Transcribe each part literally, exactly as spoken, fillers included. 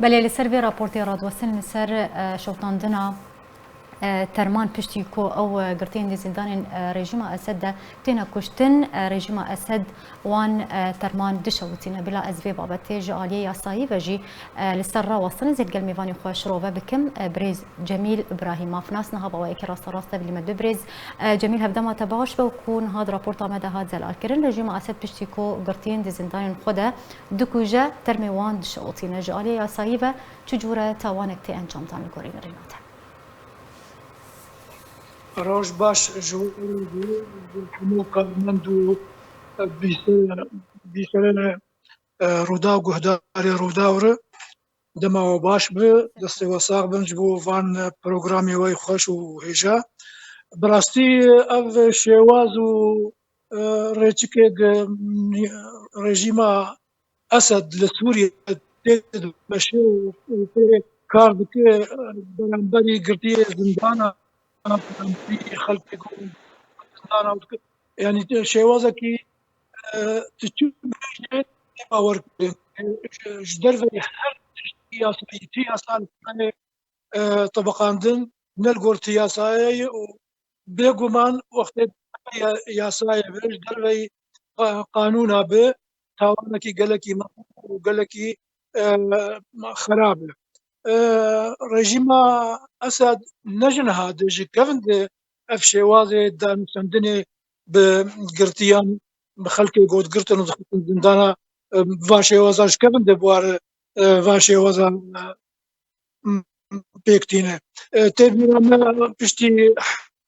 Belê, li ser vê raportê radwestin li ser, e, şewitandina, e, Terman piştî ku ew, e, girtiyên di zîndanên, e, rejîma Esed de têne kuştin, e, rejîma Esed wan, e, Terman dişewitîne. Bila ez vê babetê ji aliyê yasayî ve jî, e, li ser rawestin, ez ê li gel mêvanê xwe şirove bikim, e, birêz Cemîl Îbrahîm. Mafnas niha bawayekî rasterast tevlî me. Du birêz, e, Cemîl, hevdema te baş be û ku niha di raporta me de hat zelalkirin. Rejîma Esed piştî ku girtiyên di zîndanên xwe de dikuje, termê wan dişewitîne. Ji aliyê yasayî ve çi cûre tawanek tê encamdan li gorî nirîna te? Roj baş ji we re, ji hemû karmend û bîser-, bîserê, e, Rûdaw, guhdarê Rûdaw re. Dema we baş be, destê we sax bin ji bo van programê we xweş û hêja. Bi rastî ev şêwaz û, e, rêçikê, e, rejîma Esed li Sûriyê tê dimeşe û, û tê kar dike, e, beramberî girtiyê zindana, beramberî xelkê ku zindana dike. Yanî şêwazekî, e, tu çi bêjî, tê bawer kirin. E, ji, ji derveyî her tiştî yasayî, tu yasa li, e, tebiqandin, ne li gor tu yasayê ye û bêguman wextê ya-, yasayê be, ji derveyî qa-, qanûna be, tawanekî gelekî mezin û gelekî, e, xerab e. E, rejîma Esed ne ji niha de, ji kevin de ev şêwazê danûstendinê bi girtiyan, bi xelkê got girtin û dixistin zindana, e, va şêwaza ji kevin de bi war, e, va şêwaza, e, pêk tîne. E, tê bîra me piştî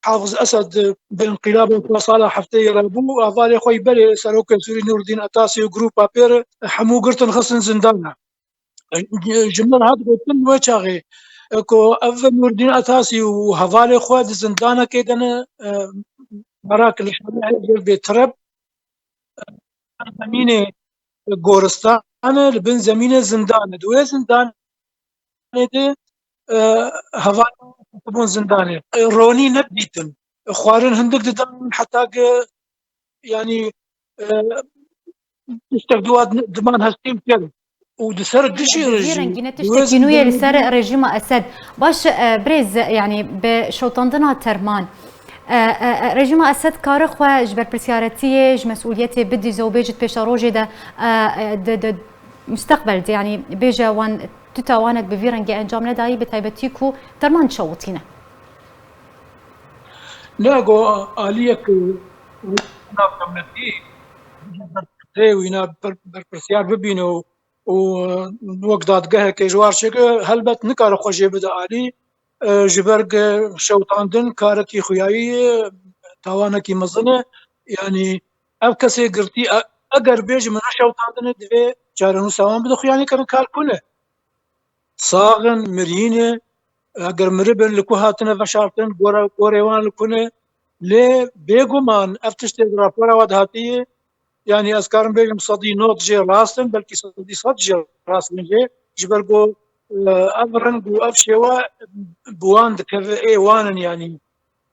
Hafiz Esed bi înqilaba xwe sala heftê yê re bû, hevalê xwe yî berê serokê Sûrî Nûrdîn Etasî û grûpa pê re hemû girtin xistin zindana. Ji min re hat gotin wê çaxê, e, ku ev Nûrdîn Etasî û hevalê xwe di zindanekê de ne, e, merak li şerê bê tireb, e, zemînê goristan e, li bin zemînê zindan e. Di wê zindanê de, e, hevalê xwe bûn zindanê. E, ronî nedîtin. E, xwarin hindik didan heta ke, yanî, e, tiştek diwa diman hestî bikin. Û di ser dijî Bi vî rejîm, rengî ne di wê tiştekî nû ye li ser zindanê rejîma Esed. Baş, e, birêz, yanî bi şewitandina Terman, e, e, e, rejîma Esed kare xwe ji berpirsiyaretiyê, ji mesûliyetê bidîze û bêjit pêşerojê de, e, e, di, di mustaqbel de, yanî bêje wan tu tawanek bi vî rengî encam nedayî, bi taybetî ku Terman dişewitîne. Ne, go aliyek, e, navdewletî, berpirsê wîna ber-, berpirsiyar bibîne û, û, e, wek dadgehekê ji war çêke, helbet nikare xwe jê bide alî. E, ji ber ge şewitandin karekî xuyayî ye, tawanekî mezin e. Yanî ev kesê girtî, e, eger bêjin min neşewitandine, divê çarenûsa wan bide xwe, yanî kirin kar kune. Sax in, mirî ne, eger miribin li ku hatine veşartin, gore, gorê wan li ku ne? Lê bêguman ev tiştê di rapora we de hatiye, yanî ez karim bêjim sedî nod jê rast in, belkî sedî sed jê rast in jê, ji ber ku, e, ev reng û ev şêwe bi wan dikeve, ê wan in yanî.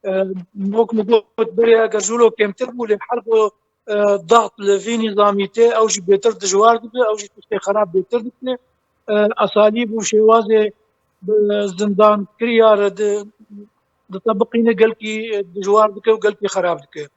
E, wek min got berê, eger jûlo kêmtir bû, lê her ku, e, daxt li vî nîzamî tê, ew jî bêtir dijwar dibe, ew jî tiştê xerab bêtir dike. E, esalîb û şêwazê bi zindan kiriyar di, ditebiqîne gelkî dijwar dike û gelkî xerab dike.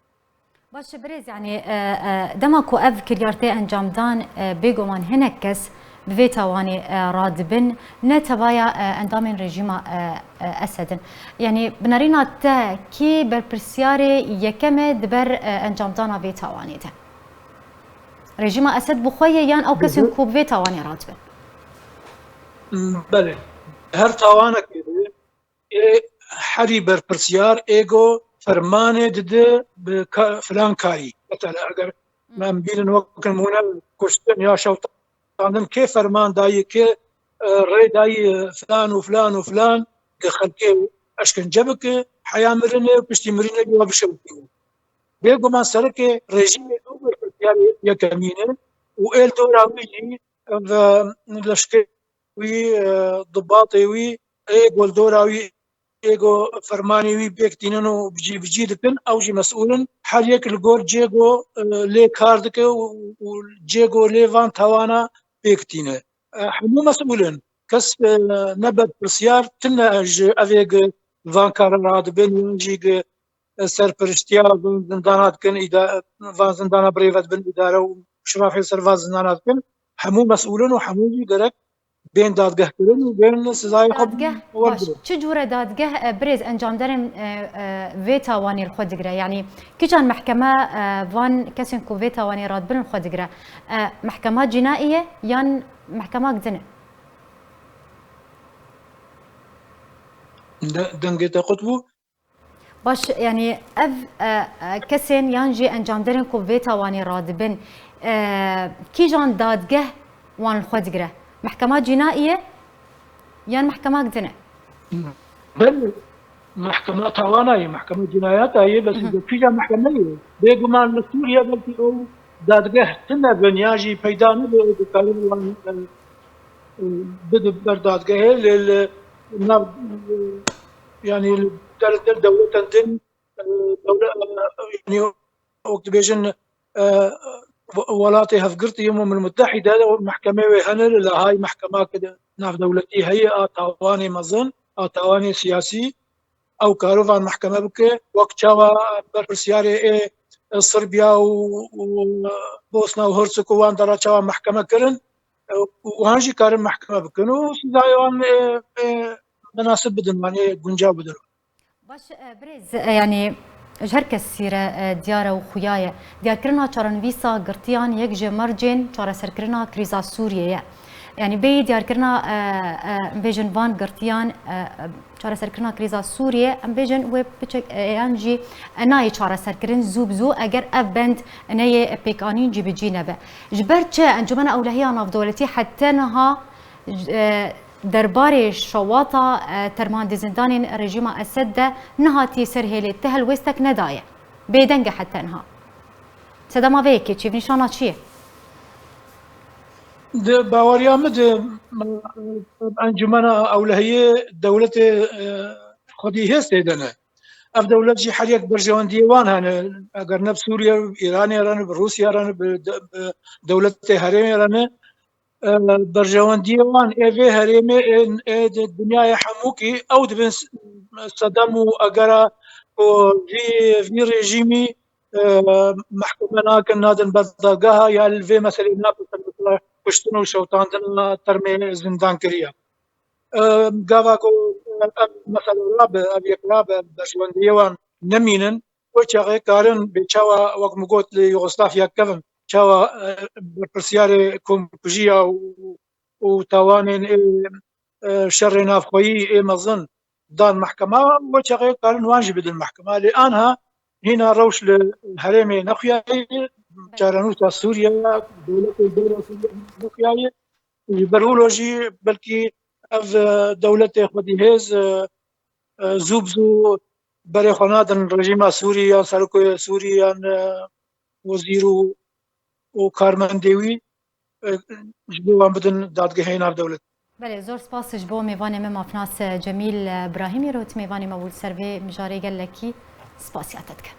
Baş e birêz, yanî, e, e, dema ku ev kiryar tê encamdan, e, bêguman hinek kes bi vê tawanê, e, radibin, ne tevaya, e, endamên rejîma, e, e, Esed in. Yanî bi nerîna te kî berpirsiyarê yekem e di ber, e, encamdana vê tawanê de? Rejîma Esed bi xwe ye yan ew kesên ku bi vê tawanê radibin? Belê. Her tawanekê de ê herî berpirsiyar ê go fermanê dide bi ka-, filan karî. Mesela eger em bînin wek nimûne kuştin ya şewitandin, kê ferman dayî, kê, e, rê dayî, e, filan û filan û filan, ke xelkê eşkence bike, heya mirinê û piştî mirinê wa bişewitîne. Bêguman serokê rejîmê ew berpirsiyarê yekemîn e û ê li dora wî jî ev, e, leşkerê wî, e, dibatê wî, ê go li dora wî, ê go fermanê wî pêk tînin û bi cî, bi cî dikin, ew jî mesûl in. Her yek li gor cê go, e, lê kar dike û, û cê go lê van tawana pêk tîne. E, hemû mesûl in. kes, e, ne berpirsiyar tune ji evê gi van kara radibin, yan jî gi, e, serpiriştiya van zindana dikin, îda-, van zindana birêve dibin îdare û şirafê ser van zindana dikin. Hemû mesûlin û hemû jî gerek bên dadgehkirin û bên sizayê xwe Dadgeh, baş. Wergirin. Çi cûre dadgeh, e, birêz encamderên, e, e, vê tawanê li xwe digire? Yanî kîjan mehkeme, e, van kesên ku vê tawanê radibin li xwe digire? E, mehkema cînaî ye yan mehkema din e? De-, dengê te qut bû? Baş, yanî ev, e, e, kesên yan jî encamderên ku vê tawanê radibin, e, kîjan dadgeh wan li xwe digire? Mehkema cînaî ye yan mehkema din e? Belê, mehkema tawana ye, mehkema cînayata ye, bes Hı hı. Kîja mehkeme ye? Bêguman li Sûriye belkî ew dadgeh tune bin ya jî peyda nebe, ew dikarî wan, e, e, bidin ber dadgehê, lê li nav, e, yanî li der, der dewletan din, e, dewle-, e, yanî wek dibêjin, e, welatê hevgirtî Umemul Muttehîde de mehkemê wê hene, li Lahayî mehkema ki navdewletî heye a tawanê mezin, a tawanê siyasî, ew karo van mehkeme bike, wek çawa berpirsiyarê ê, ê Sirbiya û, û Bosna û Hersek û wan dera çawa mehkeme kirin, û wan jî karin mehkeme bikin û sizayê wan, ê, ê, menasib bidin wan, ê guncaw bidin. Baş, e, birêz, e, yanî ji her kesî re, e, diyar e û xuya ye. Diyarkirina çarenivîsa girtiyan yek ji mercên çareserkirina krîza Sûriyê ye. Yanî bêyî diyarkirina, e, e, em bêjin van girtiyan, e, e, çareserkirina krîza Sûriyê, em bêjin wê biçek, e, yan jî nayê çareserkirin zû bi zû eger ev bend neyê pêkanîn cîbicî nebe. Ji ber çi Encûmena Ewlehiya Navdewletî hete niha, e, derbarê şewata, e, termandê zindanên rejîma Esed de nehatiye ser hêlê, ti helwêstek nedaye? Bêdeng e hete niha. Sedema vê yekê çi, nîşana çi ye? Di baweriya min de, Encûmena Ewlehiyê dewletê, e, xwedî hêz tê de ne. Ev dewlet jî her yek berjewendiyê wan hene. Eger ne bi Sûriye, bi Îranê re ne, bi Rûsya re ne, bi de-, bi dewletê herêmê re ne, e, berjewendiyê wan ê vê herêmê ê, ê di dinyayê hemûkî ew dibin s-, sedem û egera ku vî, vî rejîmî, e, mehkûme nakin, nadin ber dadgeha ya li vê meselê napirsin, mesela kuştin û şewitandina termê zindankirî ye. E, gava ku ev mesele rabe, ev yek rabe, berjewendiyê wan nemînin, wê çaxê karin bê çawa, wek min got, li Yugoslavya kevin, çawa, e, berpirsyarê komkujiya û, û tawanên ê, e, şerê navxweyî ê mezin dan mehkema, wê çaxê karin wan jî bidin mehkema. Lê anha hîna rewş li herêmê nexuyaye, çarenûsa Sûriye, dewletê dewra Sûriye nexuyaye. Ji ber wilo jî belkî ev, e, dewletê xwedî hêz, e, e, zû bi zû berê xwe nadin rejîma Sûrî yan serokoyê Sûrî yan, e, wezîr û, û karmendê wî, e, ji bo wan bidin dadgehê navdewletî. Belê, zor spas ji bo mêvanê me mafnas, e, Cemîl, e, Brahîmî, rot mêvanê me bû li ser vê mijarê, gelekî spasiya te dikim.